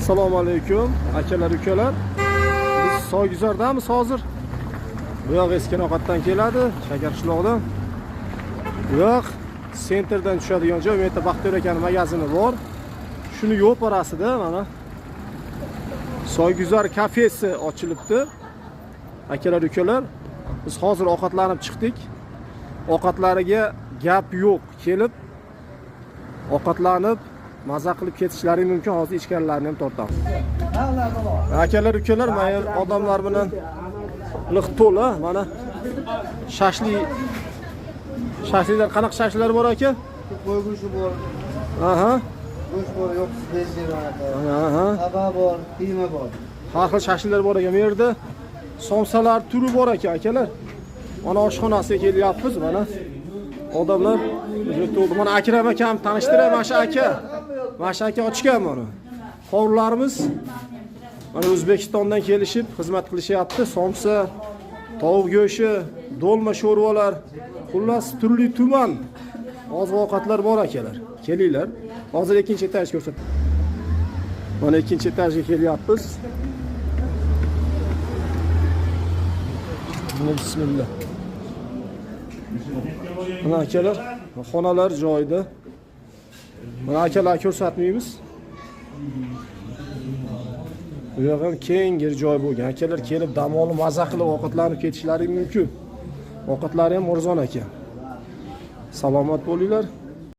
Assalomu alaykum akalar, ukalar. Biz Soyguzardamiz hozir. Bu yoq Eski No'xatdan keladi, Shakarqishloqdan. Bu yoq sentrdan tushadigan joy, bu yerda Baxtiyor akani magazini bor. Shuni yo'parasida mana Soyguzar kafesi ochilibdi. Akalar, ukalar, biz hozir ovqatlanib chiqdik. Ovqatlariga gap yo'q. Kelib ovqatlanib maza qilib ketishlari mumkin. Hozir ichkarilarini ham tortamiz. Akalar, ukalar, mana yer odamlar bilan liq to'la. Mana shashlik, shashliklar, qanaqa shashliklar bor aka? Qo'y go'shti bor, Aha, go'sht bor, yo'q bezdir aka. Aha. Tava bor, qiyma bor. Har xil shashliklar bor ekan. Bu yerda somsalar turi bor ekan, akalar. Mana oshxonasiga kelyapmiz, mana odamlar to'ldi. Mana Akram akam tanishtiray, mana shu aka. Mana shu aka ochgan mana. Hovlilarimiz mana O'zbekistondan kelishib xizmat qilishyapti. Somsa, tovuq go'shti, do'lma, sho'rvalar, xullas turli tuman oziq ovqatlar bor akalar. Kelinglar. Hozir ikkinchi etaj ko'rsat. Mana ikkinchi etajga kelyapmiz. Mana bismillah. Mana akalar, xonalar joyida. Mana akalar ko'rsatmaymiz. Bu yoq ham keng joy bo'lgan. Akalar kelib dam olib, maza qilib ovqatlanib ketishlari mumkin. Ovqatlari ham arzon ekan. Salomat bo'linglar.